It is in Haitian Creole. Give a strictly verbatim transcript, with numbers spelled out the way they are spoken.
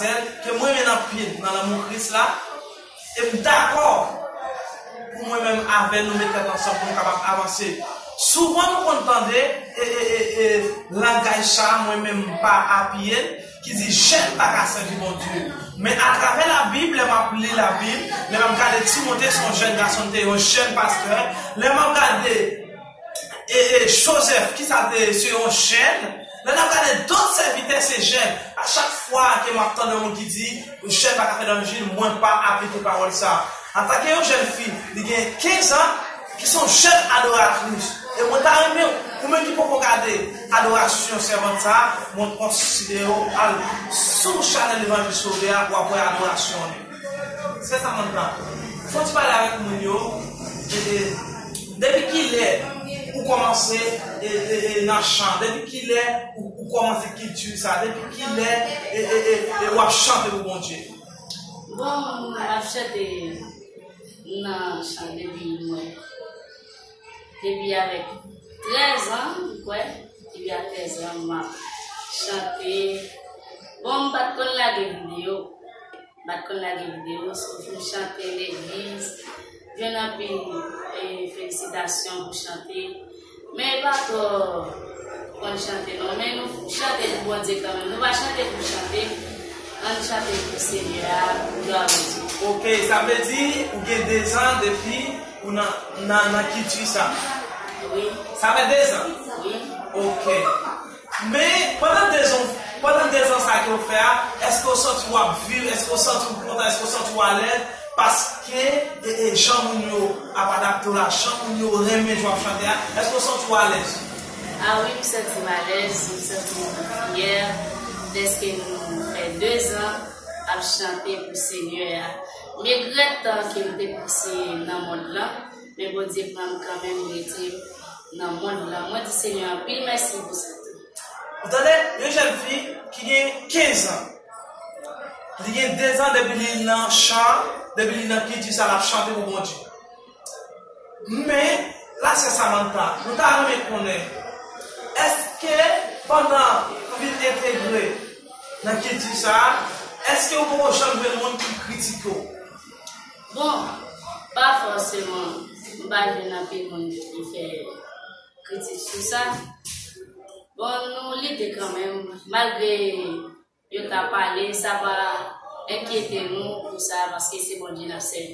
Manuel, ke mwen renmen anpil nan lanmou Kris la, e m dakò pou mwen menm avè nou met tèt ansanm pou nou kapab avanse. Souvan nou konn tande e, e, e, e, langaj sa a, mwen menm m pa apiye l, ki di jèn pa ka sèvi Bondye. Men atravè Labib, lè m ap li Labib, lè m ap gade Timote, se yon jèn gason, li te yon jèn pastè. Lè m ap gade e, e, Joseph, ki sa te ye? Se yon jèn. Lè n ap gade dòt sèvitè, se jèn. A chak fwa ke m ap tande yon moun ki di, jèn pa ka fè levanjil, mwen pa aplike pawòl sa a. Antanke yon jèn fi, li gen kenz an, ki se yon jèn adoratris. E mwen ta renmen, ou menm ki poko gade adorasyon sèvant sa a, mwen konsidere w al sou chanèl Levanjil Sove a, w ap wè adorasyon li. Se sa mwen ta. Fò ti pale avèk moun yo, e, e, depi kilè ou kòmanse e, e, e, nan chan? Depi kilè ou, ou kòmanse kilti sa? Depi kilè e, e, e, e, w ap chante pou Bondye? Bon, m ap chante nan chan depi mwen, depi avèk trèz an, m kwè, depi a trèz an, m ap chante. Bon, m pa t konn lage videyo. M pa t konn lage videyo, sou fin chante legliz. Jwenn anpil e, felisitasyon pou chante. Men e pa twò konn chante non. Men nou chante pou Bondye kanmenm. Nou pa chante pou chante. Ann chante pou Senyè a, pou glwa Bondye. Ok, sa vle di ou gen dezan depi ou nan, nan, nan kilti sa. Wi. Sa fè dezan? Wi. Ok. Men, pandan dezan, pandan dezan sa ke w fè a, èske w santi w ap viv, èske w santi w kontan, èske w santi w alèz? Paske, e, e, jan moun yo ap adapte w la, jan moun yo renmen jan w ap chante a, èske w santi w alèz? A wi, m santi m alèz, m santi m fyè dèske nou fè dezan ap chante pou Senyè a. M regrèt tan ke m te pase nan mond lan, men Bondye pran m kanmenm, rete nan mond lan. Mwen di Senyè anpil mèsi pou sa tou. Ou tande, yon jèn fi ki gen kenz an. Li gen dezan depi li nan chan, depi li nan kilti sa, l ap chante pou Bondye. Men, la sè Samantha, nou ta renmen konnen, èske pandan ou vin entegre nan kilti sa, èske ou poko janm jwenn moun ki kritike w? Bon, pa fòseman, m pa jwenn anpil moun ki fè kritik sou sa. Bon, nou lite kanmenm, malgre yo ta pale, sa pa enkyete nou pou sa, paske se Bondye n ap sèvi.